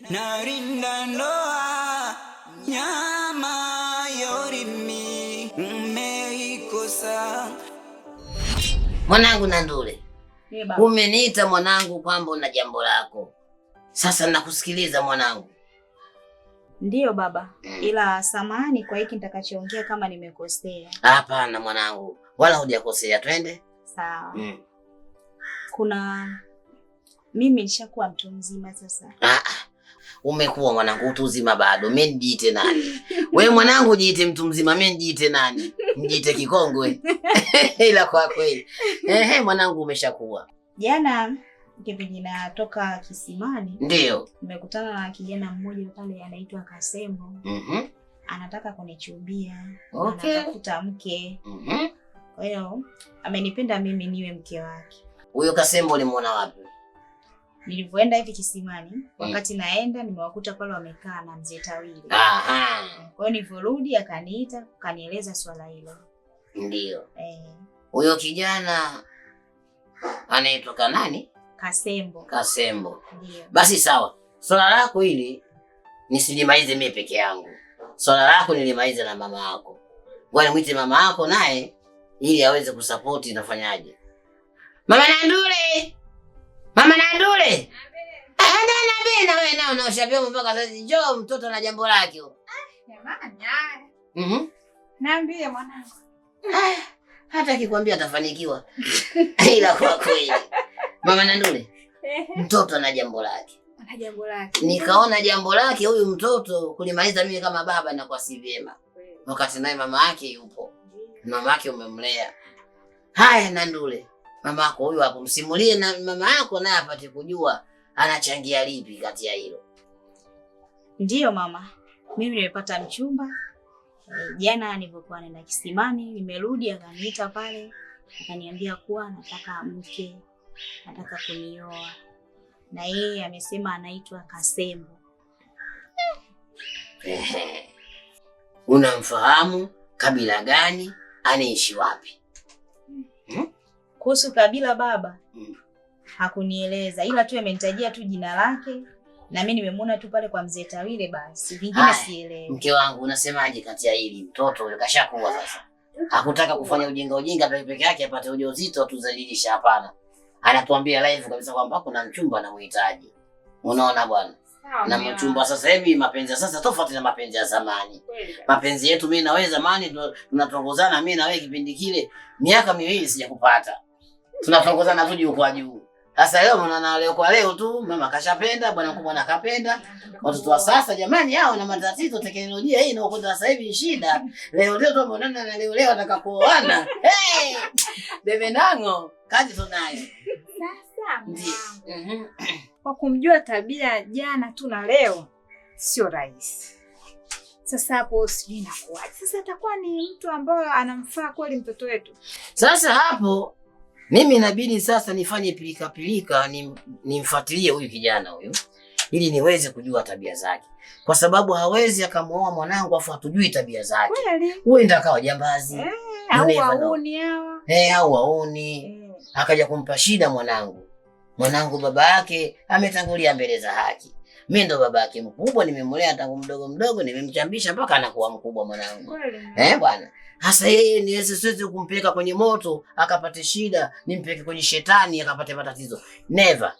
Narinda ndoa nyama yorimi mmeikosa. Mwanangu Nandule, umeniita mwanangu kwamba una jambo lako. Sasa nakusikiliza mwanangu. Ndiyo baba, ila samahani kwa hiki nitakachoongea kama nimekosea. Hapana mwanangu, wala hujakosea. Twende. Sawa. Kuna mimi nishakuwa mtu mzima sasa. Umekuwa mwanangu mtu mzima bado. Mimi nijiite nani? Wewe mwanangu jiite mtu mzima, mimi nijiite nani? Nijiite kikongwe. Ila kwa kweli. Ehe, mwanangu umeshakuwa. Jana kipindi natoka kisimani, ndio nimekutana na kijana mmoja pale anaitwa Kasembo. Anataka kunichumbia. Okay. Anatafuta mke. Kwa hiyo amenipenda mimi niwe mke wake. Huyo Kasembo ulimuona wapi? Nilivyoenda hivi kisimani, wakati naenda nimewakuta pale wamekaa na mzee Tawili. Aha. Kwa hiyo nilivyorudi akaniita, akanieleza swala hilo. Ndio. Huyo kijana anaitwa nani? Kasembo. Kasembo. Ndio. Basi sawa. Swala lako hili nisilimalize mimi peke yangu. Swala lako nilimalize na mama yako. Ngoja nimuite mama yako naye ili aweze kusapoti nafanyaje. Mama Nandule! Mama Nandule! Ndio na wewe nao unaosha vyombo mpaka sasa. Njoo mtoto na jambo lake. Jamani. Niambie mwanangu. Hata akikwambia atafanikiwa. Ila kwa kweli. Mama Nandule, mtoto ana jambo lake. Ana jambo lake. Nikaona jambo lake huyu mtoto kulimaliza mimi kama baba na kwa si vyema. Wakati naye mama yake yupo. Mama yake umemlea. Haya Nandule, mama yako huyu hapo msimulie na mama yako naye apate kujua anachangia lipi kati ya hilo. Ndiyo mama, mimi nimepata mchumba. Jana nilipokuwa naenda kisimani, nimerudi akaniita pale, akaniambia kuwa anataka mke, anataka kunioa. Na yeye amesema anaitwa Kasembo. Unamfahamu kabila gani? Anaishi wapi? Kuhusu kabila baba, hakunieleza, ila tu amenitajia tu jina lake na mimi nimemuona tu pale kwa mzee Tawile, basi vingine sielewi. Mke wangu unasemaje kati ya hili? Mtoto yule kashakuwa sasa. Hakutaka kufanya ujinga ujinga peke yake apate ujauzito atuzalilisha, hapana. Anatuambia live kabisa kwamba kuna mchumba anamhitaji. Unaona bwana? Na mchumba sasa hivi mapenzi sasa tofauti na mapenzi ya zamani. Mapenzi yetu mimi na wewe zamani tunatongozana mimi na wewe kipindi kile miaka miwili sijakupata. Tunatongozana tu juu kwa juu. Sasa leo mnaona leo kwa leo tu mama kashapenda, bwana mkubwa na kapenda. Watoto wa sasa jamani hao na matatizo, teknolojia hii inayokuja sasa hivi shida. Leo leo tu mnaona na leo leo anataka kuoana. Hey! Bebe nango, kazi tunayo. Sasa mwanangu. Kwa kumjua tabia jana tu na leo sio rahisi. Sasa hapo sijui inakuwaje. Sasa atakuwa ni mtu ambaye anamfaa kweli mtoto wetu. Sasa hapo mimi inabidi sasa nifanye pilika pilika, nimfuatilie huyu kijana huyu ili niweze kujua tabia zake. Kwa sababu hawezi akamuoa mwanangu afu hatujui tabia zake. Kweli? Huenda akawa jambazi. Au wauni hawa. Au wauni. Akaja kumpa shida mwanangu. Mwanangu baba yake ametangulia mbele za haki. Mimi ndo baba yake mkubwa, nimemlea tangu mdogo mdogo, nimemchambisha mpaka anakuwa mkubwa mwanangu. Bwana. Hasa yeye niweze siwezi kumpeleka kwenye moto akapate shida, nimpeleke kwenye shetani akapate matatizo. Never.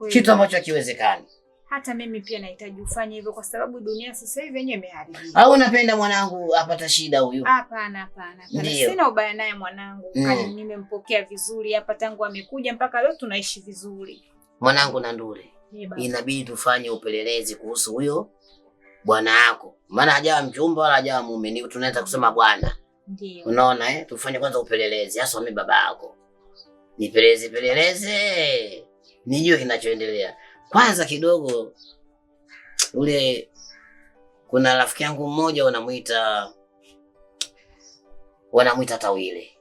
Kitu ambacho hakiwezekani. Hata mimi pia nahitaji ufanye hivyo kwa sababu dunia sasa hivi yenyewe imeharibika. Au unapenda mwanangu apata shida huyu? Hapana, hapana. Sina ubaya naye mwanangu. Kani nimempokea vizuri hapa tangu amekuja mpaka leo tunaishi vizuri. Mwanangu Nandule, inabidi tufanye upelelezi kuhusu huyo bwana yako. Maana hajawa mchumba wala hajawa mume, ni tunaweza kusema bwana. Ndio. Unaona tufanye kwanza upelelezi hasa mimi baba yako. Nipeleleze peleleze nijue kinachoendelea. Kwanza kidogo ule kuna rafiki yangu mmoja wanamuita Tawile.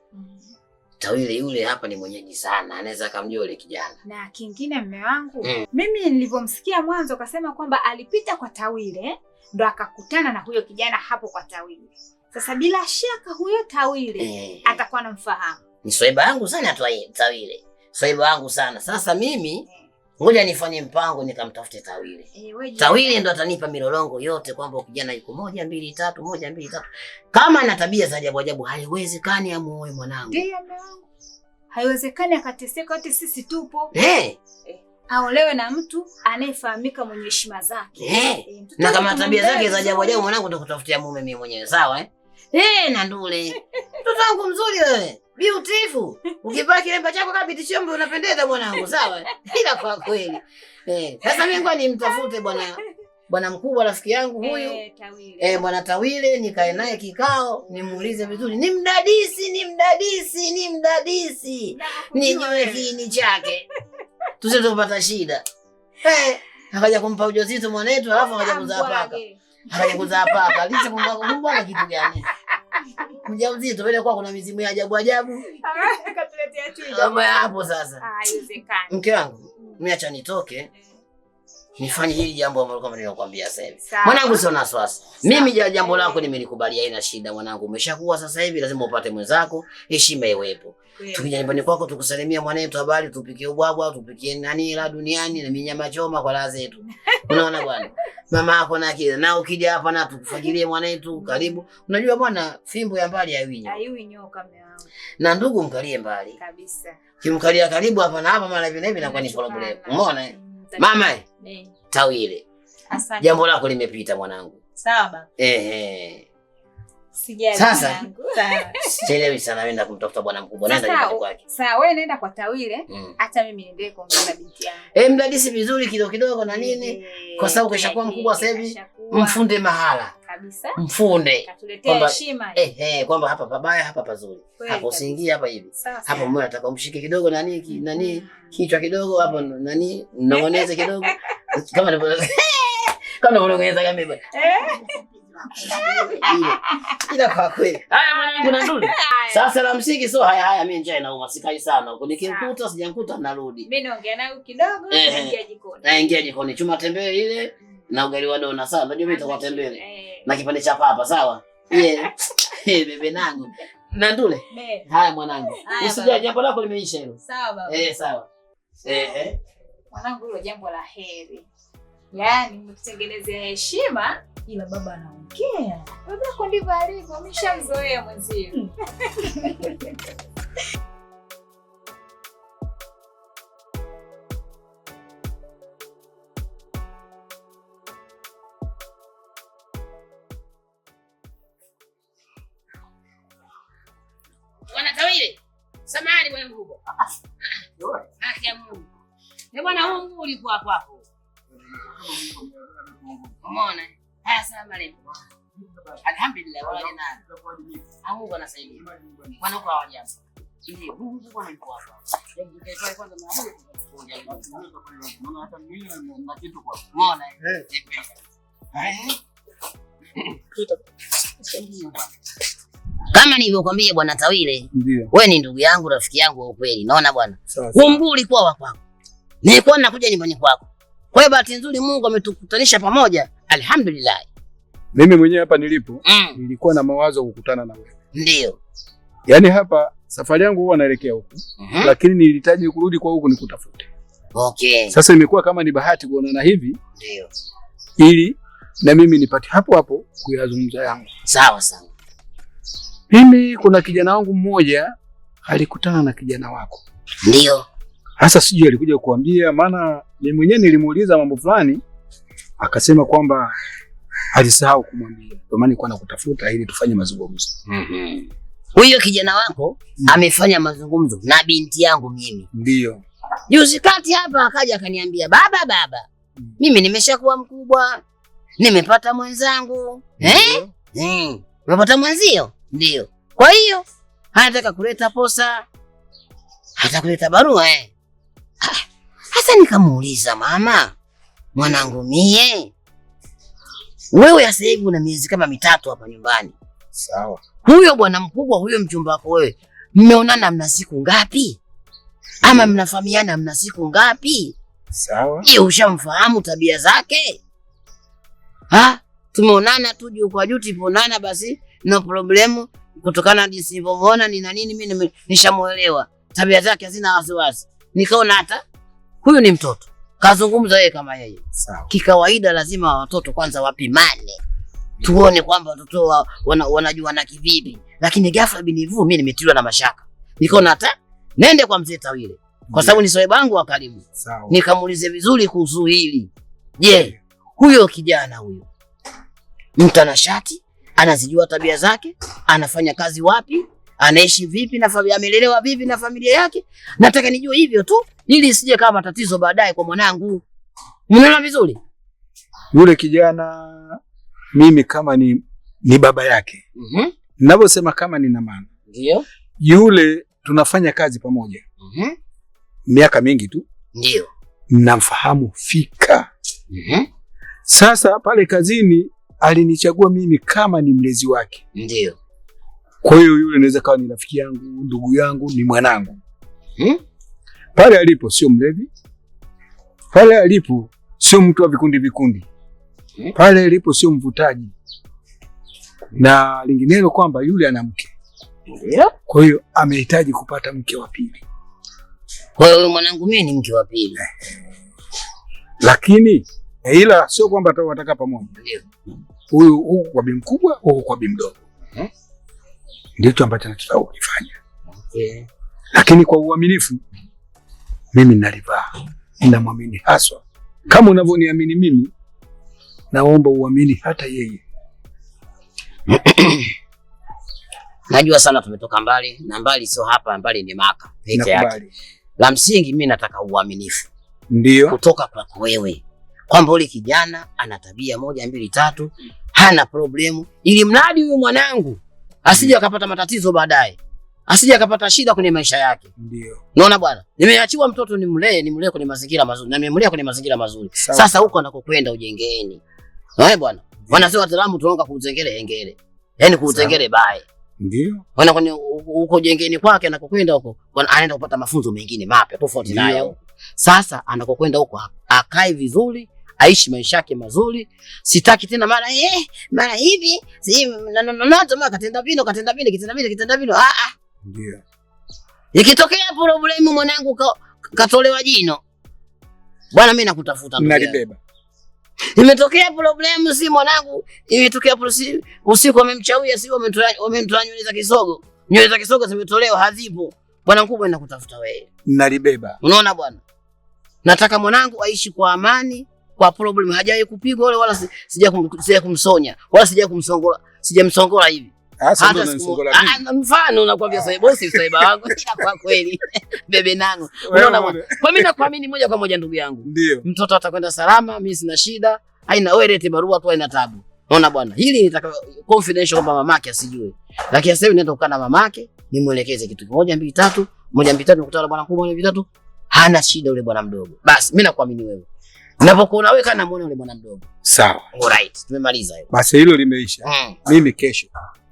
Tawile yule hapa ni mwenyeji sana, anaweza akamjua yule kijana. Na kingine mume wangu, mimi nilivyomsikia mwanzo akasema kwamba alipita kwa Tawile ndo akakutana na huyo kijana hapo kwa Tawile. Sasa bila shaka huyo Tawile atakuwa anamfahamu. Ni swaiba yangu sana Tawile. Swaiba yangu sana. Sasa mimi Ngoja nifanye mpango nikamtafute Tawile. Tawile ndo atanipa milolongo yote kwamba kijana yuko 1 2 3 1 2 3. Kama ana tabia za ajabu ajabu haiwezekani amuoe mwanangu. Ndiyo mwanangu. Haiwezekani akateseka wote sisi tupo. Aolewe na mtu anayefahamika mwenye heshima zake. Na kama tabia zake za ajabu ajabu mwanangu nitakutafutia mume mimi mwenyewe, sawa eh? Na Ndule. Mtoto wangu mzuri wewe. Beautiful. Ukivaa kilemba chako kama biti chombo unapendeza mwanangu, sawa? Ila kwa kweli. Sasa mimi ngoja nimtafute bwana mkubwa rafiki yangu huyu. Tawile. Bwana Tawile nikae naye kikao, nimuulize vizuri. Nimdadisi. Nijue kiini chake. Tusije kupata shida. Akaja kumpa ujauzito mwanetu alafu akaja kuzaa paka. Akaja kuzaa paka. Licha kumpa na kitu gani? Mjauzito vile kwa kuna mizimu ya ajabu ajabu. Akatuletea twiga. Kama hapo sasa. Haiwezekani. Mke wangu, mimi acha nitoke. Nifanye hili jambo ambalo kama nilikwambia sasa hivi. Mwanangu sio na wasiwasi. Mimi jambo lako nimelikubalia, haina shida mwanangu. Umeshakuwa sasa hivi lazima upate mwenzako, heshima iwepo. Tukija nyumbani kwako tukusalimia mwanetu habari, tupikie ubwabwa, tupikie nani la duniani na minyama choma kwa raha zetu. Unaona bwana? Mama yako na kile. Na ukija hapa na tukufagilie mwanetu karibu. Unajua bwana fimbo ya mbali haiwi nyoka. Haiwi nyoka mume wangu. Na ndugu mkalie mbali. Kabisa. Kimkalia karibu hapa na hapa mara hivi na hivi inakuwa ni problem. Umeona? Mama, Tawile. Asante. Jambo lako limepita mwanangu. Sawa baba. Sijali Sasa mwanangu. sichelewi sana nenda kumtafuta bwana mkubwa. Nenda nyumbani kwake. Sawa, wewe nenda kwa Tawile, hata mimi niendelee kuongea na binti yangu. Mdadisi vizuri kidogo kidogo na nini? Kwa sababu kishakuwa mkubwa sasa hivi, mfunde mahala. Kabisa. Mfunde. Katuletea heshima. Kwamba hapa pabaya, hapa pazuri. Hapo usiingie hapa hivi. Hapo mume anataka umshike kidogo nani nani kichwa kidogo hapo nani mnongoneze kidogo. Kama nilivyo kama mnongoneza kama hivi. Ila kwa kweli. Haya mwanangu na Ndule. Sasa la msingi sio haya mimi njaa inauma sikai sana huko. Nikimkuta sijamkuta narudi. Mimi naongea naye kidogo naingia jikoni. Naingia jikoni chuma tembele ile na ugali wa dona sawa. Unajua mimi nitakuwa tembele. Na kipande cha papa sawa? Bebe nangu. Na Ndule. Haya mwanangu. Usijali jambo lako limeisha hilo. Sawa baba. Sawa. Mwanangu hilo jambo la heri. Yaani mtutengenezea heshima ila baba anaongea. Babako ndivyo alivyo, ameshamzoea mwenzio. Bwana Tawile, samahani bwana mkubwa. Haki ya Mungu. Bwana huu mguu ulikuwa hapo hapo. Umeona? Haya salamu alaykum. Alhamdulillah wala nani. Mungu anasaidia. Bwana kwa ajabu. Ndio, Mungu bwana yuko hapa. Hebu tukae kwanza na Mungu. Maana hata mimi na kitu kwa. Umeona? Kama nilivyokuambia bwana Tawile, wewe ni ndugu yangu, rafiki yangu wa ukweli. Naona bwana. Huu mguu ulikuwa wa kwako. Nilikuwa nakuja nyumbani kwako. Kwa hiyo bahati nzuri Mungu ametukutanisha pamoja. Alhamdulillah. Mimi mwenyewe hapa nilipo nilikuwa na mawazo kukutana na wewe. Ndio. Yaani hapa safari yangu huwa naelekea huku. Lakini nilihitaji kurudi kwa huku nikutafute. Okay. Sasa imekuwa kama ni bahati kuonana hivi. Ndio. Ili na mimi nipate hapo hapo kuyazungumza yangu. Sawa sawa. Mimi kuna kijana wangu mmoja alikutana na kijana wako. Ndio. Hasa sijui alikuja kuambia, maana mimi mwenyewe nilimuuliza mambo fulani akasema kwamba alisahau kumwambia. Ndio maana nilikuwa nakutafuta ili tufanye mazungumzo. Huyo kijana wako amefanya mazungumzo na binti yangu mimi. Ndio. Juzi kati hapa akaja akaniambia, baba, mimi nimeshakuwa mkubwa, nimepata mwenzangu. Umepata mwenzio? Ndio. Kwa hiyo anataka kuleta posa, hata kuleta barua Sasa nikamuuliza mama, mwanangu mie, wewe sasa hivi una miezi kama 3 hapa nyumbani. Sawa. Huyo bwana mkubwa, huyo mchumba wako wewe, mmeonana mna siku ngapi? Ama mnafahamiana mna siku ngapi? Sawa. Je, ushamfahamu tabia zake? Ha? Tumeonana tu juu kwa juu, tulipoonana basi no problem, kutokana na jinsi nilivyomuona ni na nini mimi nishamuelewa. Tabia zake hazina wasiwasi. Nikaona hata huyu ni mtoto. Kazungumza yeye kama yeye. Sawa. Kikawaida lazima watoto kwanza wapimane. Tuone kwamba watoto wanajua na kivipi. Lakini ghafla binivu mimi nimetiliwa na mashaka. Nikaona hata nende kwa mzee Tawile. Kwa sababu ni soeba wangu wa karibu. Sawa. Nikamuulize vizuri kuhusu hili. Je, huyo kijana huyo mtanashati, anazijua tabia zake, anafanya kazi wapi, anaishi vipi na familia, amelelewa vipi na familia yake? Nataka nijue hivyo tu ili isije kama matatizo baadaye kwa mwanangu. Mnaona vizuri? Yule kijana mimi kama ni baba yake. Ninavyosema kama nina maana. Ndio. Yule tunafanya kazi pamoja. Miaka mingi tu. Ndio. Namfahamu fika. Sasa pale kazini alinichagua mimi kama ni mlezi wake. Ndio. Kwa hiyo yule inaweza kawa ni rafiki yangu, ndugu yangu, ni mwanangu. Pale alipo sio mlevi. Pale alipo sio mtu wa vikundi vikundi. Pale alipo sio mvutaji. Na linginelo kwamba yule ana mke. Ndio. Kwa hiyo amehitaji kupata mke wa pili. Kwa hiyo mwanangu mimi ni mke wa pili. Lakini ila sio kwamba wataka pamoja. Ndio. Huyu huku kwa bi mkubwa, huku kwa bi mdogo. Ndicho ambacho anataka kukifanya. Okay. Lakini kwa uaminifu mimi nalivaa. Ninamwamini haswa. Kama unavyoniamini mimi, naomba uamini hata yeye. Najua sana tumetoka mbali, na mbali sio hapa, mbali ni Maka peke yake. La msingi mimi nataka uaminifu. Ndio. Kutoka kwako wewe. Kwamba yule kijana ana tabia 1 2 3, hana problemu, ili mradi huyu mwanangu asije akapata matatizo baadaye. Asije akapata shida kwenye maisha yake. Ndio. Unaona bwana? Nimeachiwa mtoto nimlee kwenye mazingira mazuri. Na nimemlea kwenye mazingira mazuri. Sawa. Sasa huko anakokwenda ujengeni. Eh bwana. Bwana sio wataalamu tunaonga kuuzengele hengele. Yaani kuuzengele bae. Ndio. Bwana kwenye huko jengeni kwake anakokwenda huko, anaenda kupata mafunzo mengine mapya tofauti nayo. Sasa anakokwenda huko akae vizuri, aishi maisha yake mazuri. Sitaki tena mara mara hivi, si na katenda vino, katenda vino, kitenda vino, kitenda vino. Ndio. Ikitokea problemu mwanangu katolewa jino. Bwana mimi nakutafuta ndugu yangu. Nalibeba. Imetokea problemu si mwanangu, imetokea usiku wamemchawia, si wamemtoa nywele za kisogo. Nywele za kisogo zimetolewa hazipo. Bwana mkubwa nakutafuta wewe. Nalibeba. Unaona bwana? Nataka mwanangu aishi kwa amani, kwa problem hajawahi kupigwa wala sija kumsonya, wala sija kumsongola, sijamsongola hivi. Hata mfano nakwambia sasa bosi sasa wangu ila kwa kweli bebe nangu. Unaona bwana? Kwa mimi nakuamini moja kwa moja ndugu yangu. Ndio. Mtoto atakwenda salama, mimi sina shida. Haina wewe lete barua tu, haina tabu. Unaona bwana? Hili nitaka confidential kwamba mamake asijue. Lakini sasa hivi naenda kukaa na mamake, nimuelekeze kitu 1 2 3, 1 2 3 nikutana na bwana mkubwa 1 2 3, hana shida yule bwana mdogo. Basi mimi nakuamini wewe. Ninapokuona wewe kana muone yule bwana mdogo. Sawa. Alright, tumemaliza hiyo. Basi hilo limeisha. Mimi kesho.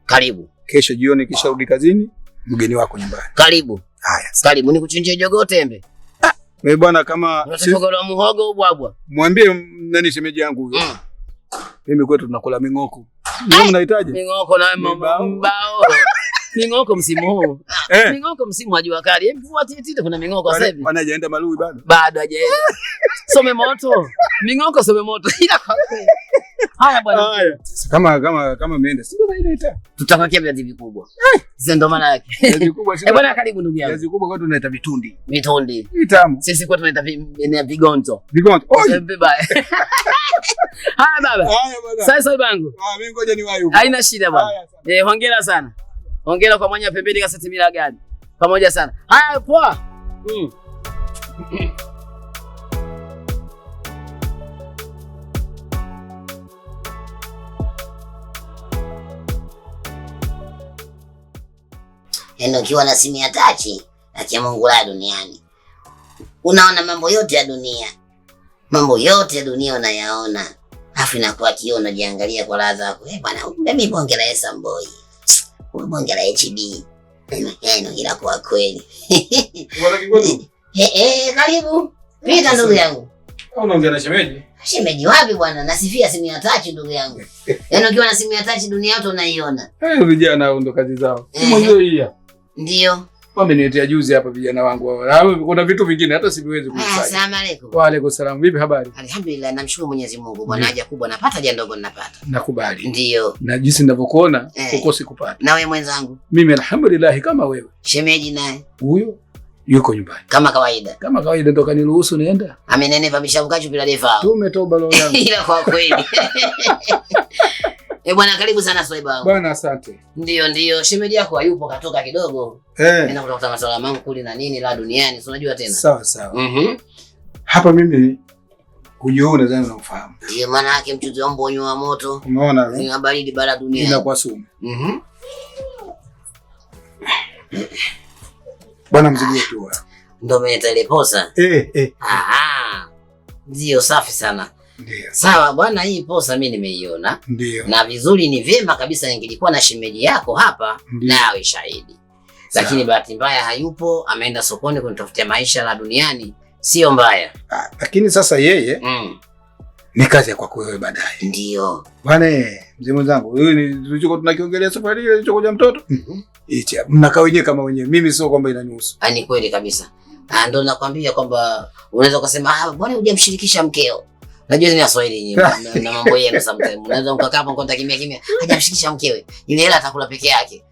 Karibu. Kesho jioni kisha rudi kazini, mgeni wako nyumbani. Karibu. Haya. Karibu nikuchinjie jogoo tembe. Wewe bwana kama unataka muhogo ubwabwa. Mwambie nani shemeji yangu huyo. Mimi kwetu tunakula mingoko. Mimi mnahitaji? Mingoko na mbao. Mingoko msimu huu. Mingoko msimu wa jua kali. Mvua titi kuna mingoko sasa hivi. Bwana hajaenda Malui bado. Bado hajaenda. Some moto. Mingoko some moto. Ila kwa kweli. Haya bwana. Haya. Sasa kama mmeenda sio naita. Tutakwekea viazi vikubwa. Sasa ndo maana yake. Viazi vikubwa sio. Eh bwana karibu ndugu yangu. Viazi vikubwa kwetu tunaita vitundi. Vitundi. Vitamu. Sisi kwetu tunaita vigonzo. Vigonzo. Oi. Bye. Haya baba. Haya bwana. Sasa bangu. Ah mimi ngoja niwahi huko. Haina shida bwana. Eh hongera sana. Hongera kwa mwanya pembeni kaseti mila gani. Pamoja sana. Haya poa. Yaani ukiwa na simu ya tachi, akia Mungu la duniani. Unaona mambo yote ya dunia. Mambo yote ya dunia unayaona. Alafu inakuwa kioo unajiangalia kwa raha zako. Eh bwana, mimi bonge la Esamboi. Huyu bonge la HB. Yaani ila kwa kweli. Bwana Kigodo. Karibu. Pita ndugu yangu. Unaongea na shemeji? Shemeji wapi bwana? Nasifia simu ya tachi ndugu yangu. Yaani ukiwa na simu ya tachi dunia yote unaiona. Eh, vijana hao ndo kazi zao. Simu ndio hii. Ndio. Wameniletea juzi hapa vijana wangu. Kuna vitu vingine hata siviwezi kufanya. Asalamu alaykum. Wa alaykum salaam. Vipi habari? Alhamdulillah, namshukuru Mwenyezi Mungu. Bwana haja kubwa napata, haja ndogo ninapata. Nakubali. Ndio. Na jinsi ninavyokuona ukosi kupata. Na wewe mwenzangu? Mimi alhamdulillah kama wewe. Shemeji naye? Huyo yuko nyumbani. Kama kawaida. Kama kawaida ndo kaniruhusu nienda. Amenenepa mishavukachu bila defa. Tumetoba roho yangu. Ila kwa kweli. Bwana karibu sana Swaiba wangu. Bwana asante. Ndio ndio, shemeji yako hayupo katoka kidogo. Nenda kutafuta masuala mangu kuli na nini la duniani, si unajua tena. Sawa sawa. Hapa mimi ujio huu nadhani unaufahamu. Ndio maana yake mchuzi wa mbonyo wa moto. Umeona? Ni baridi bara duniani. Inakuwa sumu. Bwana mzigo wetu. Ndio umeleta ile posa. Aha. Ndio safi sana. Ndio. Sawa bwana, hii posa mimi nimeiona. Ndio. Na vizuri ni vyema kabisa ningelikuwa na shemeji yako hapa nawe shahidi. Lakini bahati mbaya hayupo, ameenda sokoni kunitafutia maisha la duniani, sio mbaya. Lakini sasa yeye ni kazi ya kwako wewe baadaye. Ndio. Bwana mzee mwenzangu, huyu ni tulichokuwa tunakiongelea safari ile ilichokuja mtoto. Hichi mnakaa wenyewe kama wenyewe. Mimi sio kwamba inanihusu. Ni kweli kabisa. Ndio nakwambia kwamba unaweza kusema bwana hujamshirikisha mkeo. Najua ni Waswahili nyinyi na mambo yenu sometimes. Unaweza mkakaa hapo mkaona kimya kimya, hajamshikisha mkewe. Ile hela atakula peke yake.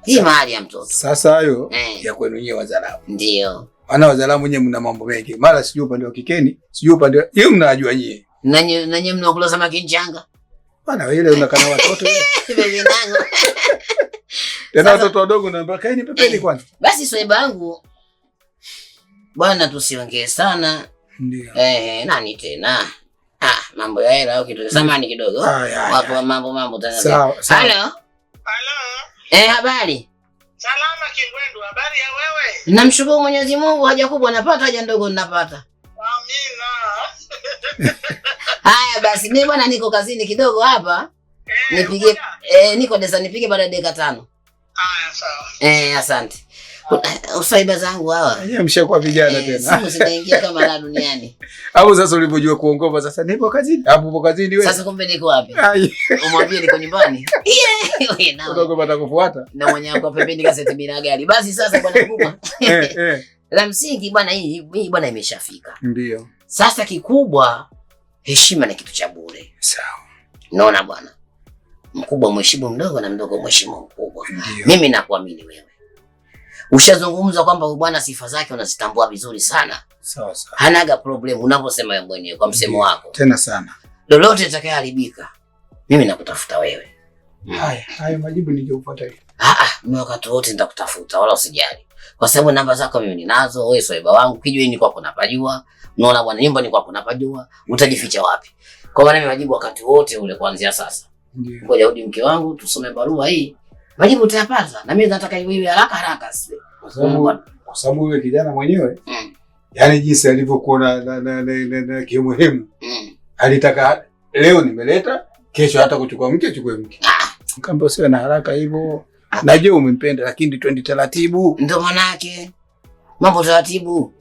Hii mahali ya mtoto. Sasa hayo ya kwenu nyinyi Wazalamu. Ndio. Wana Wazalamu nyinyi mna mambo mengi. Mara sijui upande wa kikeni, sijui upande wa hiyo mnajua nyinyi. Na nyinyi mnakula samaki nchanga. Bana wewe ile unakana watoto ile. Tena watoto wadogo na kaeni pembeni kwanza. Basi swaiba yangu bwana tusiongee sana. Ndio. Nani tena? Mambo ya hela au kitu. Samani kidogo. Wapo mambo tena. Sawa. Halo. Halo. Habari? Salama Kingwendu, habari ya wewe? Namshukuru Mwenyezi Mungu, haja kubwa napata, haja ndogo ninapata. Amina. Haya basi, mimi bwana niko kazini kidogo hapa. Nipige niko desa nipige baada ya dakika 5. Haya sawa. Asante. Usaiba zangu hawa. Yeye mshakuwa vijana tena. Simu zinaingia kama la duniani. Au sasa ulivyojua kuongopa sasa nipo kazini. Hapo upo kazini wewe. Sasa kumbe niko wapi? Umwambie niko nyumbani. Yeye na. Unaogopa atakufuata? Na mwenye wako pembeni kaseti bila gari. Basi sasa bwana mkubwa. La msingi bwana hii bwana imeshafika. Ndio. Sasa kikubwa heshima ni kitu cha bure. Sawa. Unaona bwana. Mkubwa mheshimu mdogo na mdogo mheshimu mkubwa. Ndio. Mimi nakuamini wewe. Ushazungumza kwamba bwana sifa zake unazitambua vizuri sana. Sawa sawa. Hanaga problem unaposema wewe mwenyewe kwa msemo wako. Tena sana. Lolote litakayoharibika mimi nakutafuta wewe. Haya, hayo majibu ningekufuata hivi. Mimi wakati wote nitakutafuta wala usijali. Kwa sababu namba zako mimi ninazo, wewe swaiba wangu, kijiweni kwako napajua. Unaona bwana, nyumba ni kwako napajua, utajificha wapi? Kwa maana mimi majibu wakati wote ule kuanzia sasa. Ndio. Ngoja udi mke wangu tusome barua hii. Majibu utayapata na mimi nataka iwe haraka haraka. Kwa sababu yule kijana mwenyewe yani jinsi alivyokuwa na kimuhimu. Alitaka leo nimeleta, kesho hata kuchukua mke achukue mke. Nikamwambia usiwe na haraka hivyo. Najua umempenda lakini twende taratibu. Ndio maana yake. Mambo taratibu.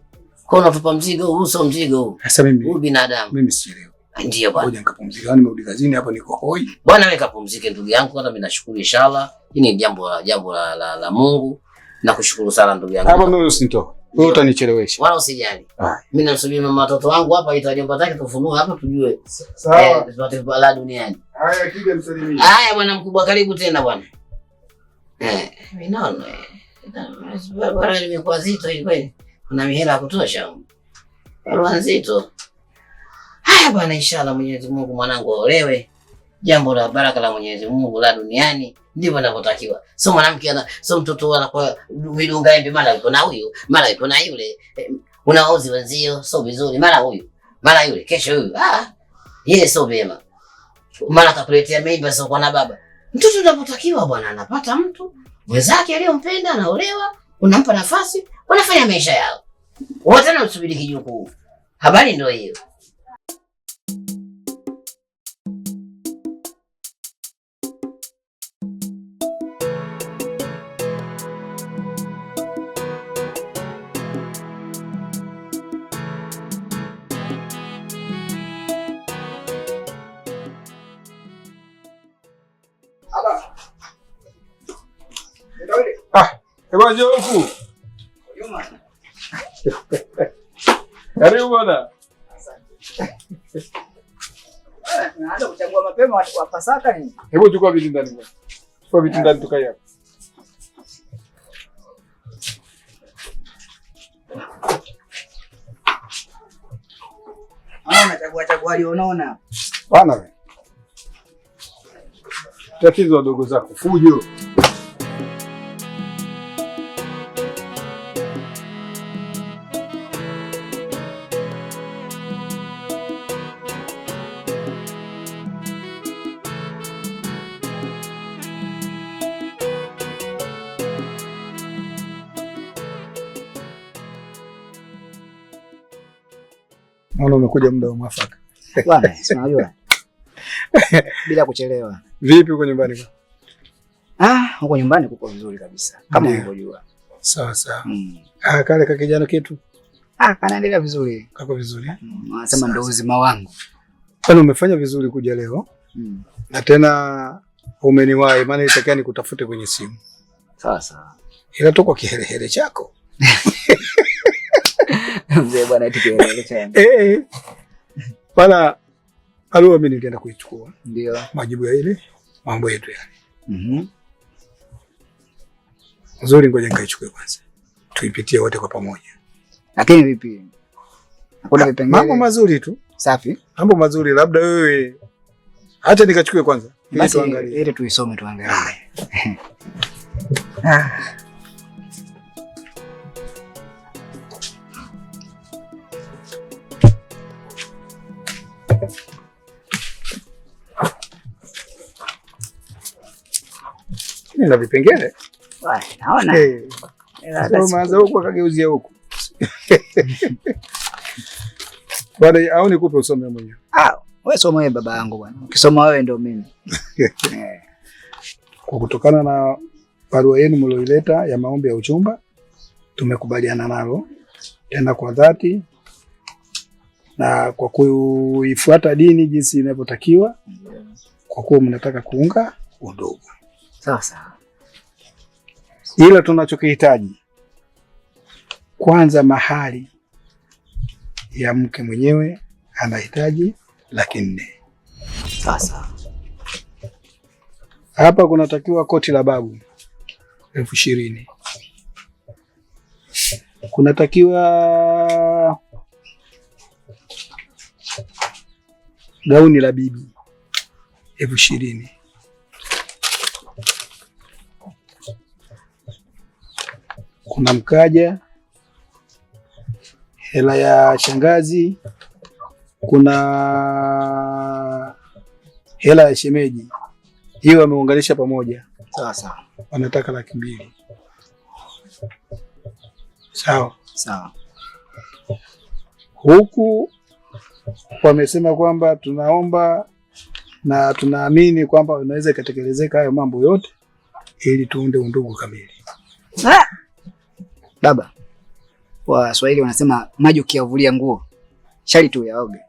Kwa unatupa mzigo huu sio mzigo huu. Sasa mimi huyu binadamu. Mimi sielewi. Ndio bwana. Ngoja nikapumzike. Yaani nimerudi kazini hapo niko hoi. Bwana wewe kapumzike ndugu yangu, kwanza mimi nashukuru inshallah. Hii ni jambo la Mungu. Nakushukuru sana ndugu yangu. Hapa mimi usinitoke. Wewe utanichelewesha. Wala usijali. Mimi namsubiri mama watoto wangu hapa aita jomba zake tufunue hapa tujue. Sawa. Tupate balaa duniani. Haya kija msalimie. Haya bwana mkubwa karibu tena bwana. Mimi naona bwana nimekuwa zito hivi kweli. Kuna mihela ya kutosha. Barua nzito. Haya bwana inshallah Mwenyezi Mungu mwanangu aolewe. Jambo la baraka la Mwenyezi Mungu la duniani ndivyo inavyotakiwa. Sio mwanamke ana sio mtoto anakuwa vidunga embe mara yuko na huyu, mara yuko na yule. Unaozi wenzio sio vizuri, mara huyu, mara yule, kesho huyu. Yeye sio vyema. Mara kakuletea mimba sio kwa na baba. Mtoto anapotakiwa bwana anapata mtu mwenzake aliyompenda anaolewa, unampa nafasi, wanafanya maisha yao. Wote wanamsubiri kijukuu. Habari ndio hiyo. Hebu njoo huku. Karibu bwana. Naanza kuchagua mapema wa Pasaka nini? Hebu chukua viti ndani bwana. Chukua viti ndani tukae hapa. Ah, unachagua chagua alionaona. Bwana wewe. Tatizo wadogo zako fujo. Naona umekuja muda wa mwafaka. Bwana, si unajua. Bila kuchelewa. Vipi huko nyumbani kwa? Ah, huko nyumbani kuko vizuri kabisa. Kama unavyojua. Sawa sawa. Ah, kale ka kijana ketu. Ah, kanaendelea vizuri. Kako vizuri. Anasema ndio uzima wangu. Bwana, umefanya vizuri kuja leo. Na tena umeniwahi, maana nilitakiwa nikutafute kwenye simu. Sawa sawa. Ila tu kwa kiherehere chako. Mzee bwana, eti kiherehere changu. Eh. Bwana, barua mimi nilienda kuichukua. Ndio. Majibu ya ile mambo yetu yale. Nzuri, ngoja nikaichukue kwanza. Tuipitie wote kwa pamoja. Lakini vipi? Hakuna vipengele. Mambo mazuri tu. Safi. Mambo mazuri, labda wewe acha nikachukue kwanza. Ili tuangalie. Ili tuisome tuangalie. Nina vipengele. Naona. Umeanza huku akageuzia huku. Bwana, au nikupe usome mwenyewe? Ah, wewe soma wewe baba yangu bwana. Ukisoma wewe ndio mimi. Kwa kutokana na barua yenu mlioileta ya maombi ya uchumba, tumekubaliana nalo tena kwa dhati na kwa kuifuata dini jinsi inavyotakiwa, kwa kuwa mnataka kuunga undugu. Sawa sawa. Ila tunachokihitaji kwanza, mahali ya mke mwenyewe anahitaji 400,000. Sawa sawa. Hapa kunatakiwa koti la babu 20,000. Kunatakiwa gauni la bibi 20,000. Kuna mkaja, hela ya shangazi, kuna hela ya shemeji. Hiyo wameunganisha pamoja. Sawa sawa. Wanataka 200,000. Sawa sawa. Huku wamesema kwamba tunaomba na tunaamini kwamba unaweza ikatekelezeka hayo mambo yote ili tuunde undugu kamili. Baba, Waswahili wanasema maji ukiyavulia nguo shari tu yaoge.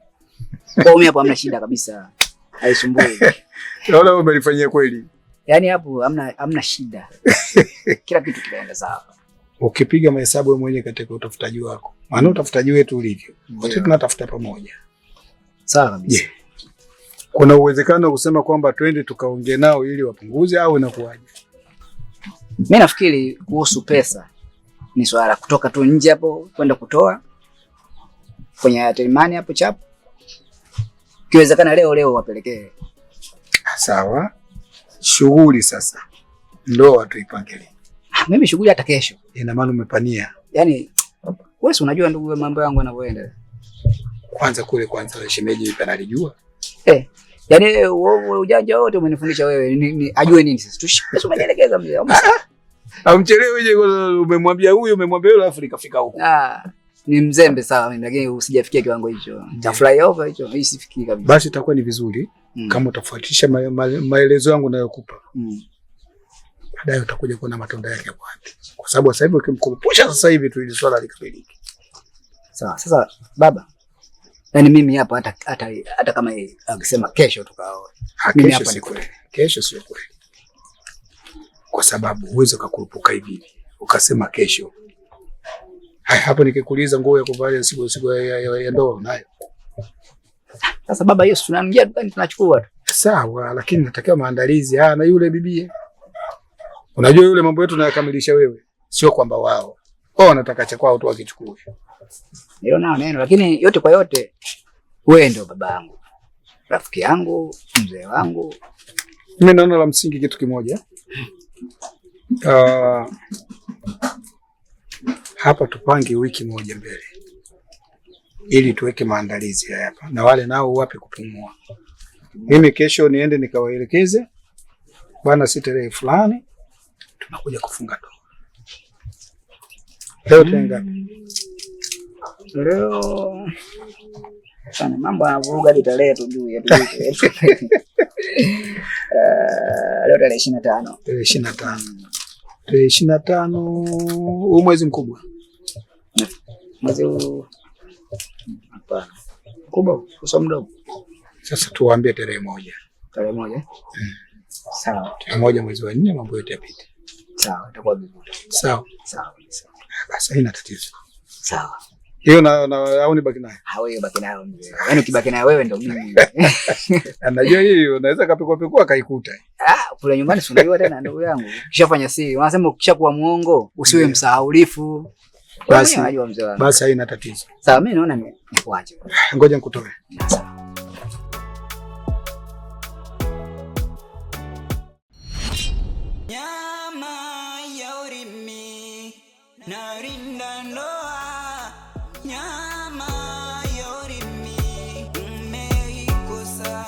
Kwa mimi hapo hamna shida kabisa. Haisumbui. Naona umelifanyia kweli. Yaani hapo hamna shida. Kila kitu kinaenda sawa. Ukipiga mahesabu wewe mwenyewe katika utafutaji wako. Maana utafutaji wetu ulivyo. Wote tunatafuta pamoja. Sawa kabisa. Yeah. Kuna uwezekano kusema kwamba twende tukaongee nao ili wapunguze au inakuwaje? Mimi nafikiri kuhusu pesa ni swala kutoka tu nje hapo kwenda kutoa kwenye Airtel Money hapo chapo. Kiwezekana leo leo wapelekee. Sawa. Shughuli sasa ndoa tuipangelie. Mimi shughuli hata kesho. Ina maana umepania. Yaani wewe si unajua ndugu mambo yangu yanavyoenda. Kwanza kule kwanza shemeji yupi analijua? Yaani uovu ujanja wote umenifundisha wewe. Ajue nini sasa? Tushie umenielekeza mzee. Amchelewe je, umemwambia huyu umemwambia yule afu nikafika huko. Ah, ni mzembe sawa mimi lakini usijafikia kiwango hicho. Cha flyover hicho hii sifikii kabisa. Basi itakuwa ni vizuri kama utafuatisha maelezo yangu nayokupa. Baadaye utakuja kuona matunda yake kwa wapi. Kwa sababu sasa hivi ukimkumbusha sasa hivi tu ili swala likamilike. Sawa. Sasa baba, yaani mimi hapa hata kama akisema kesho tukaoe. Mimi hapa si kweli. Kesho sio kweli. Kwa sababu huwezi kukurupuka hivi. Ukasema kesho. Haya, hapo nikikuuliza nguo ya kuvalia siku ya ndoa unayo? Sasa baba, hiyo tunaingia dukani tunachukua tu. Sawa, lakini natakiwa maandalizi. Ah, na yule bibie. Unajua yule mambo yetu tunayakamilisha wewe, sio kwamba wao. Wao wanataka cha kwao tu wakichukue. Ndio nao neno, lakini yote kwa yote wewe ndio babangu, rafiki yangu, mzee wangu. Mimi naona la msingi kitu kimoja. Hapa tupange wiki moja mbele ili tuweke maandalizi haya hapa na wale nao wape kupumua. Mimi kesho niende nikawaelekeze bwana, si tarehe fulani tunakuja kufunga ndoa. Leo tarehe ngapi? Leo sana mambo yanavuruga hadi tarehe tujui. Leo tarehe 25. Tarehe 25. Tarehe 25 huu mwezi mkubwa. Mwezi huu hapana. Mkubwa sio mdogo. Sasa tuwaambie tarehe 1. Tarehe 1? Sawa. Tarehe 1 mwezi wa 4 mambo yote yapite. Sawa, itakuwa vizuri. Sawa. Sawa. Basi haina tatizo. Sawa. Hiyo na au nibaki nayo? Wewe baki nayo mzee. Yaani ukibaki nayo wewe ndio mimi. Anajua hiyo unaweza kapikwa pikwa kaikuta. Ah, kule nyumbani si unajua tena ndugu yangu. Ukishafanya siri, wanasema ukishakuwa muongo usiwe msahaulifu. Basi unajua mzee wangu. Basi haina tatizo. Sawa, mimi naona nikuache. Ngoja nikutoe. Sawa. Nyama ya ulimi narinda ndoa, nyama ya ulimi umeikosa.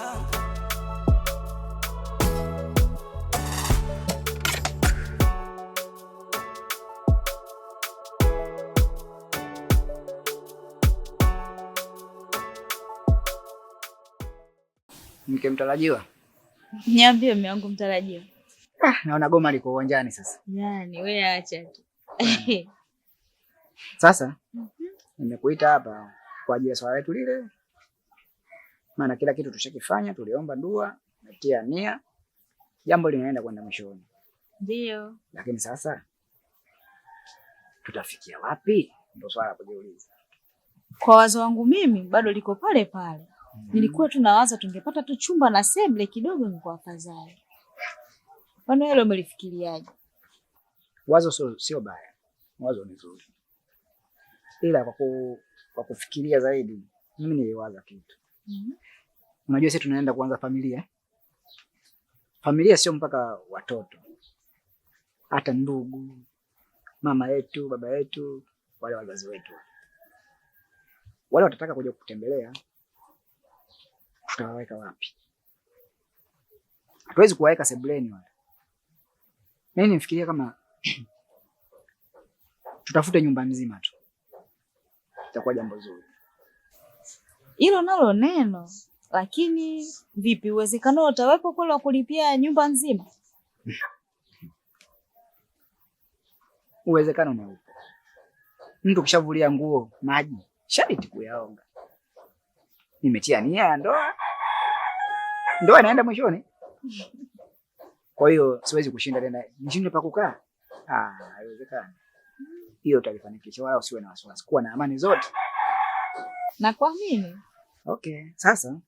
Mke mtarajiwa? Niambie mume wangu mtarajiwa. Ah, naona goma liko uwanjani sasa. Yaani wewe acha tu. Sasa nimekuita hapa kwa ajili ya swala letu lile. Maana kila kitu tushakifanya, tuliomba dua, tumetia nia. Jambo linaenda kwenda mwishoni. Ndio. Lakini sasa tutafikia wapi? Ndio swala la kujiuliza. Kwa wazo wangu mimi bado liko pale pale. Nilikuwa tunawaza tungepata tu chumba na sebule kidogo ingekuwa afadhali. Kwani wewe umelifikiriaje? Wazo sio baya. Wazo ni zuri. Ila kwa kufikiria zaidi mimi niliwaza kitu. Unajua sisi tunaenda kuanza familia. Familia sio mpaka watoto. Hata ndugu, mama yetu, baba yetu, wale wazazi wetu. Wale watataka kuja kutembelea, tutawaweka wapi? Hatuwezi kuwaweka sebuleni wale. Mimi nifikiria kama tutafute nyumba nzima tu. Itakuwa jambo zuri. Hilo nalo neno, lakini vipi uwezekano utawepo kule wa kulipia nyumba nzima? Uwezekano na upo. Mtu kishavulia nguo maji, sharti kuyaonga. Nimetia nia ndoa. Ndoa inaenda mwishoni. Kwa hiyo siwezi kushinda tena. Nishinde pa kukaa? Ah, haiwezekani. Hiyo utalifanikisha, wala usiwe na wasiwasi. Kuwa na amani zote. Na kwa nini? Okay, sasa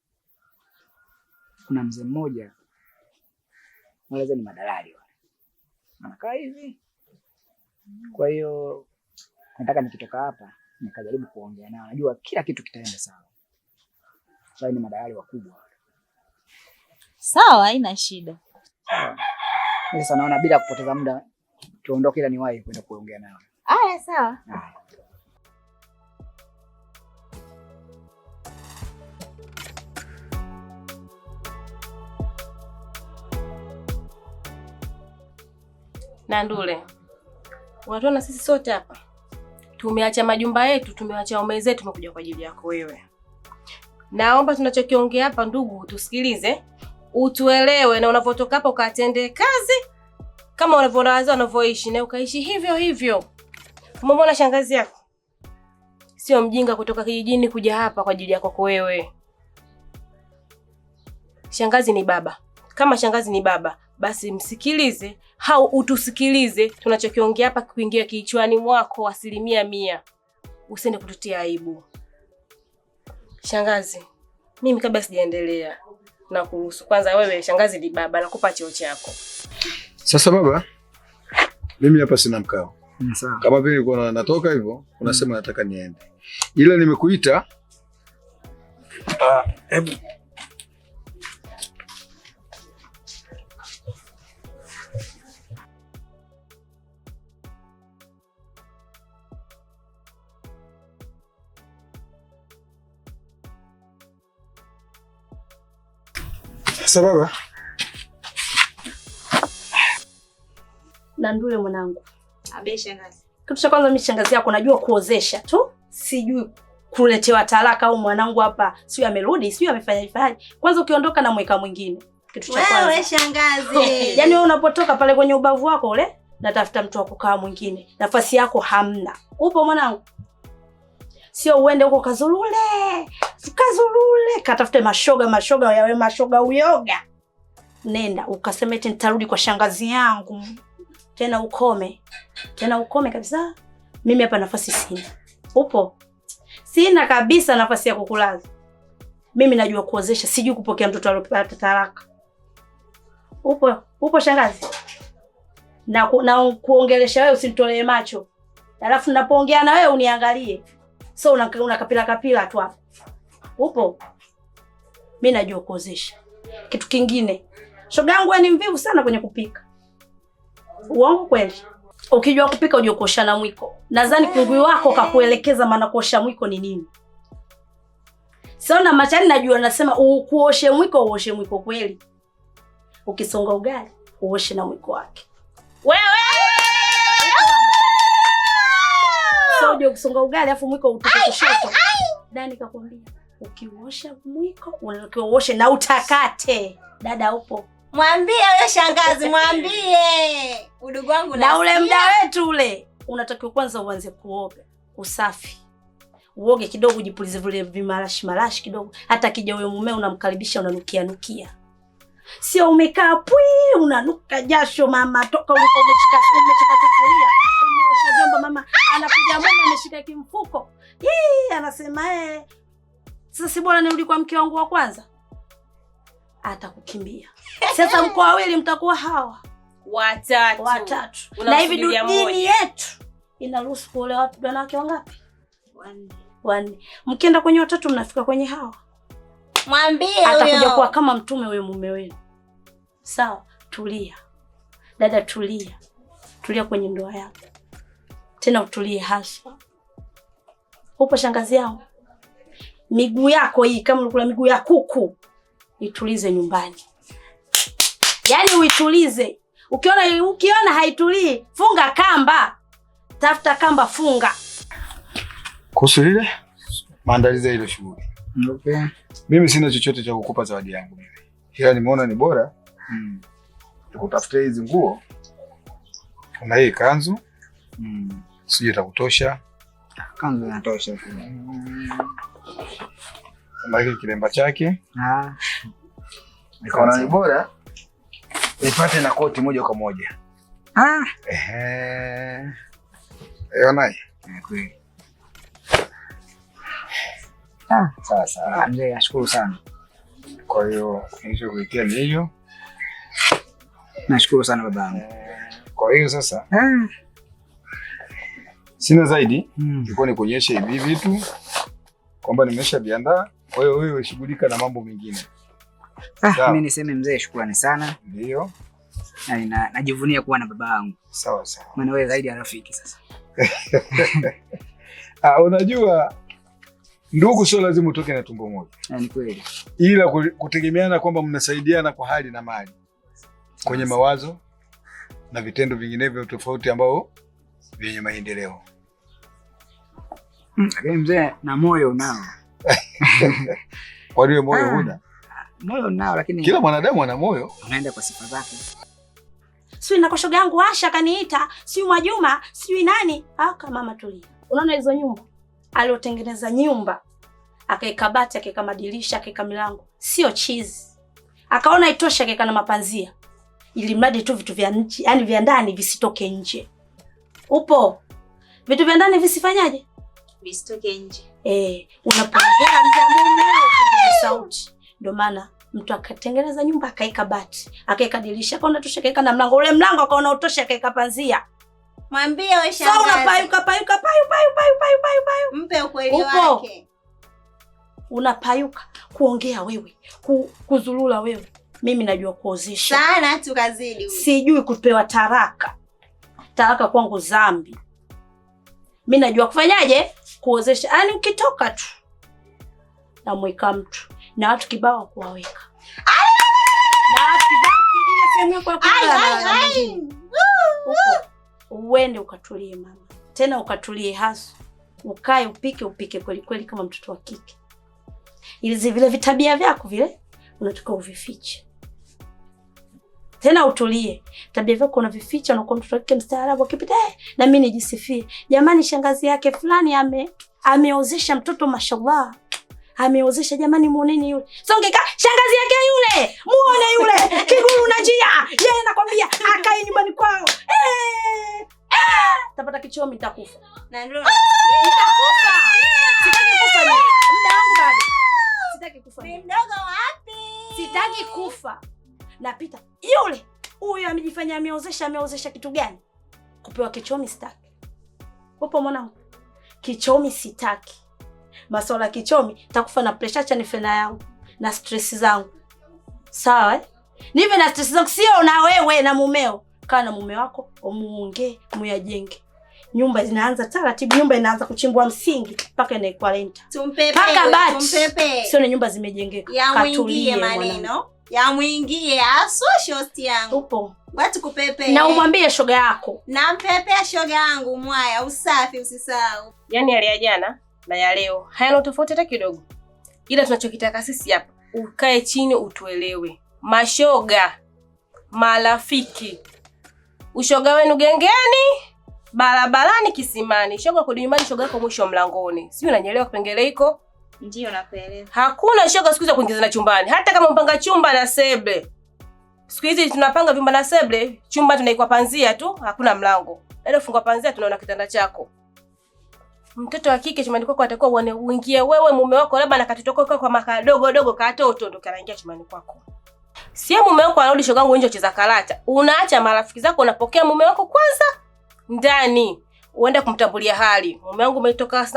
kuna mzee mmoja mweleze ni madalali wale. Anakaa hivi. Kwa hiyo nataka nikitoka hapa nikajaribu kuongea nao. Najua kila kitu kitaenda sawa. Wale ni madalali wakubwa. Sawa, haina shida. Sawa. Sasa naona bila kupoteza muda tuondoke ila niwahi kwenda kuongea nao. Haya, sawa. Haya. Nandule, unatuona sisi sote hapa tumeacha majumba yetu, tumeacha ume zetu, tumekuja kwa ajili yako wewe. Naomba tunachokiongea hapa ndugu, tusikilize, utuelewe, na unavotoka hapa ukatende kazi kama unavyoona wazee wanavyoishi, na ukaishi hivyo hivyo. Umemwona shangazi yako sio mjinga kutoka kijijini kuja hapa kwa ajili yako wewe. Shangazi ni baba. Kama shangazi ni baba, Basi msikilize au utusikilize tunachokiongea hapa kuingia kichwani mwako 100%. Usiende kututia aibu. Shangazi, mimi kabla sijaendelea na kuruhusu. Kwanza wewe shangazi ni baba, nakupa cheo chako. Sasa baba, mimi hapa sina mkao. Sawa. Kama vile nilikuwa natoka hivyo, unasema nataka niende. Ila nimekuita hebu Sasa baba. Na ndule mwanangu. Abe shangazi. Kitu cha kwanza mimi shangazi yako najua kuozesha tu. Sijui kuletewa talaka au mwanangu hapa sio amerudi, sio amefanya fanya. Kwanza ukiondoka na mweka mwingine. Kitu cha kwanza. Wewe shangazi. Yaani wewe unapotoka pale kwenye ubavu wako ule, natafuta mtu wa kukaa mwingine. Nafasi yako hamna. Upo mwanangu? Sio uende huko kazulule. Kazulule, katafute mashoga yawe mashoga uyoga. Nenda ukasema eti nitarudi kwa shangazi yangu. Tena ukome. Tena ukome kabisa. Mimi hapa nafasi sina. Upo? Sina kabisa nafasi ya kukulaza. Mimi najua kuozesha, sijui kupokea mtoto aliyopata talaka. Upo? Upo shangazi? Na kuongelesha wewe usinitolee macho. Alafu ninapoongea na wewe uniangalie. So una kapila tu hapo. Upo? Mimi najua kuozesha. Kitu kingine, shoga yangu ni mvivu sana kwenye kupika. Uongo kweli? Ukijua kupika ujue kuosha na mwiko. Nadhani kungui wako kakuelekeza maana kuosha mwiko ni nini. Sio na machani najua nasema kuoshe mwiko uoshe mwiko kweli. Ukisonga ugali uoshe na mwiko wake. Wewe! Sio ujue kusonga ugali afu mwiko utoke kushoto. Dani kakwambia ukiosha mwiko unatakiwa uoshe na utakate. Dada upo? Mwambie huyo shangazi, mwambie. Udugu wangu na ule muda wetu ule unatakiwa kwanza uanze kuoga, usafi. Uoge kidogo, ujipulize vile vimarashi marashi kidogo. Hata kija huyo mume unamkaribisha unanukia nukia. Sio umekaa pwi unanuka jasho mama toka uliko umeshika sufuria. Umeosha vyombo mama, anakuja mume ameshika kimfuko. Hii anasema sasa si bora nirudi kwa mke wangu wa kwanza. Atakukimbia. Sasa mko wawili mtakuwa hawa watatu. Na hivi dini yetu inaruhusu kuolewa watu wanawake wangapi? Wanne. Mkienda kwenye watatu mnafika kwenye hawa. Mwambie huyo. Atakuja kuwa kama mtume huyo mume wenu. Sawa, tulia. Dada tulia. Tulia kwenye ndoa yako. Tena utulie haswa. Upo shangazi yangu? Miguu yako hii kama ulikula miguu ya kuku, itulize nyumbani. Yaani uitulize. Ukiona haitulii, funga kamba. Tafuta kamba funga. Kuhusu lile maandalizi ya ile shughuli. Okay. Mimi sina chochote cha kukupa zawadi yangu mimi. Ila nimeona ni bora nikutafutie hizi nguo. Kuna hii kanzu. Sijui itakutosha. Kanzu inatosha. Kuna hiki kilemba chake. Nikaona ni bora nipate na koti moja kwa moja. Ehe. Naye. Kweli. Sawa sawa. Mzee nashukuru sana. Kwa hiyo nilichokuitia ni hiyo. Nashukuru sana babangu. Kwa hiyo sasa sina zaidi. Nilikuwa nikuonyeshe hivi vitu kwamba nimeshaviandaa. Kwa hiyo wewe shughulika na mambo mengine. Mimi niseme mzee shukrani sana. Ndio. Na najivunia kuwa na babangu. Sawa sawa. Maana wewe zaidi ya rafiki sasa. Unajua ndugu sio lazima utoke na tumbo moja. Ni kweli. Ila kutegemeana kwamba mnasaidiana kwa hali na mali. Kwenye mawazo na vitendo vinginevyo tofauti ambao vyenye maendeleo. Lakini mzee na moyo unao. Kwa hiyo moyo huna? Moyo unao lakini kila mwanadamu ana moyo. Unaenda kwa sifa zake. Sio na shoga yangu Asha kaniita, sio Mwajuma, sio nani. Aka mama tulia. Unaona hizo nyumba? Aliotengeneza nyumba, akaeka bati, akaeka madirisha, akaeka milango. Sio chizi. Akaona itosha akaeka na mapanzia. Ili mradi tu vitu vya nje, yani vya ndani visitoke nje. Upo? Vitu vya ndani visifanyaje? Visitoke nje. Unapoongea mume upunguze sauti. Ndio maana mtu akatengeneza nyumba akaeka bati, akaeka dirisha, akaona tosha akaeka na mlango. Ule mlango akaona utosha akaeka panzia. Mwambie wewe shangazi. Sasa unapayuka payuka payu payu payu payu payu payu. Mpe ukweli wake. Unapayuka kuongea wewe, kuzurura wewe. Mimi najua kuozesha. Sana tukazidi. Sijui kupewa taraka. Taraka kwangu dhambi. Mimi najua kufanyaje? Kuozesha. Yaani ukitoka tu namweka mtu na watu kibao kuwaweka. Na watu kibao ile sehemu yako ya kulala. Uende ukatulie mama. Tena ukatulie hasu. Ukae upike kweli kweli kama mtoto wa kike. Ili vile vitabia vyako vile unataka uvifiche. Tena utulie. Tabia vyako unavificha, unakuwa mtoto wa kike mstaarabu akipita na mimi nijisifie. Jamani shangazi yake fulani ameozesha mtoto mashallah. Ameozesha jamani muoneni yule. Songe ka shangazi yake yule. Muone yule. Kiguru na njia. Yeye nakwambia akae nyumbani kwao. Tapata kichomi nitakufa. Na ndio nitakufa. Sitaki kufa mimi. Muda wangu bado. Sitaki kufa. Ni mdogo wapi? Sitaki kufa. Napita. Yule huyo amejifanya ameozesha kitu gani? Kupewa kichomi sitaki. Upo mwanangu? Kichomi sitaki. Masuala kichomi nitakufa na pressure, acha nife na yangu na stress zangu. Sawa eh? Nive na stress zangu sio na wewe na mumeo. Kaa na mume wako, muongee, muyajenge. Nyumba zinaanza taratibu, nyumba inaanza kuchimbwa msingi mpaka inaikuwa renta. Tumpepe, tumpepe. Sio ni nyumba zimejengeka. Ya mwingie maneno. Ya mwingie aswa shosti yangu. Upo. Watu kupepe. Na umwambie shoga yako. Na mpepea shoga yangu mwaya, usafi usisahau. Yaani yale ya jana na ya leo hayana tofauti hata kidogo. Ila tunachokitaka sisi hapa, ukae chini utuelewe. Mashoga, marafiki. Ushoga wenu gengeni, barabarani, kisimani. Shoga kwa nyumbani, shoga yako mwisho mlangoni. Sijui unanielewa kipengele hiko? Ndio nakuelewa. Hakuna shoga siku hizi kuingizana chumbani. Hata kama mpanga chumba na seble. Siku hizi tunapanga vyumba na seble, chumba tunaikwa panzia tu, hakuna mlango. Dada fungua panzia tunaona kitanda chako. Mtoto wa kike chumbani kwako atakuwa uingie wewe mume wako labda na katoto kwako kwa makadogo dogo katoto ndo kanaingia chumbani kwako. Sio mume wako anarudi shogangu nje kucheza karata. Unaacha marafiki zako unapokea mume wako kwanza ndani. Uende kumtambulia hali. Mume wangu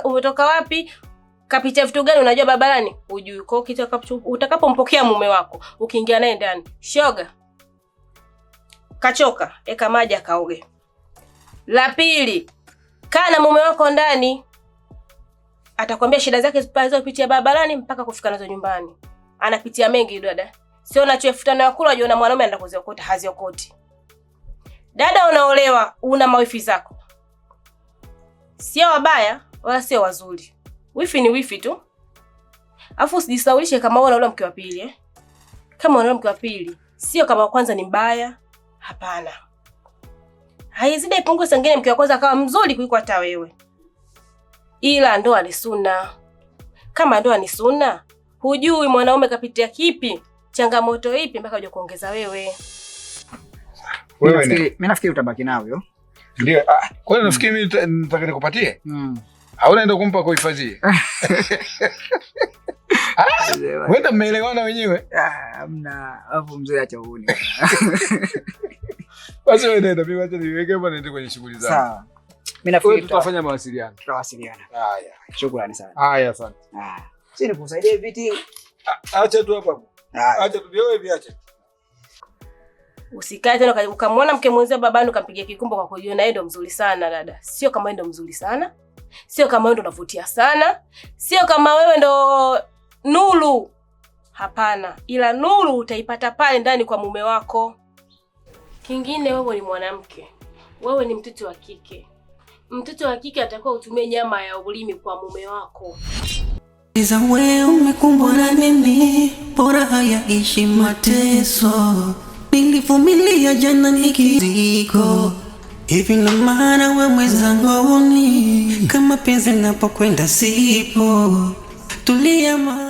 umetoka wapi? Kapitia vitu gani unajua barabarani? Hujui. Kwa hiyo utakapompokea mume wako, ukiingia naye ndani, shoga kachoka, eka maji akaoge. La pili, kaa na mume wako ndani. Atakwambia shida zake zilizopitia barabarani mpaka kufika nazo nyumbani. Anapitia mengi dada. Sio nacho 5000 ya kula unaona mwanaume anaenda kuziokota, haziokoti. Dada unaolewa, una mawifi zako. Sio wabaya wala sio wazuri. Wifi ni wifi tu. Afu usijisaulishe kama wewe unaolewa mke wa pili eh. Kama unaolewa mke wa pili, sio kama wa kwanza ni mbaya, hapana. Haizidi ipungue sangine mke wa kwanza akawa mzuri kuliko hata wewe. Ila ndoa ni sunna. Kama ndoa ni sunna, hujui mwanaume kapitia kipi, changamoto ipi mpaka uje kuongeza wewe. Wewe mimi nafikiri utabaki nao hiyo. Ndio. Kwa hiyo nafikiri mimi nataka nikupatie. Hauna enda kumpa kuhifadhi. Wewe mmeelewana wenyewe? Hamna. Hapo mzee acha uone. Basi wewe nenda, mimi acha niweke hapa niende kwenye shughuli zangu. Sawa. Mimi nafikiri tutafanya mawasiliano. Tutawasiliana. Haya. Shukrani sana. Haya asante. Si nikusaidie viti. Acha tu hapa. Acha tu wewe viache. Usikae tena ukamwona mke mwenzio babani ukampigia kikumbo kwa kujiona yeye ndo mzuri sana dada. Sio kama yeye ndo mzuri sana. Sio kama wewe ndo unavutia sana. Sio kama wewe ndo nuru. Hapana. Ila nuru utaipata pale ndani kwa mume wako. Kingine wewe ni mwanamke. Wewe ni mtoto wa kike. Mtoto wa kike atakuwa utumie nyama ya ulimi kwa mume wako. Iza wewe umekumbwa na nini? Bora hayaishi mateso. Nilivumilia jana nikiziko. Hivi ndo maana we mwenzangu ni kama penzi napokwenda sipo. Tulia ma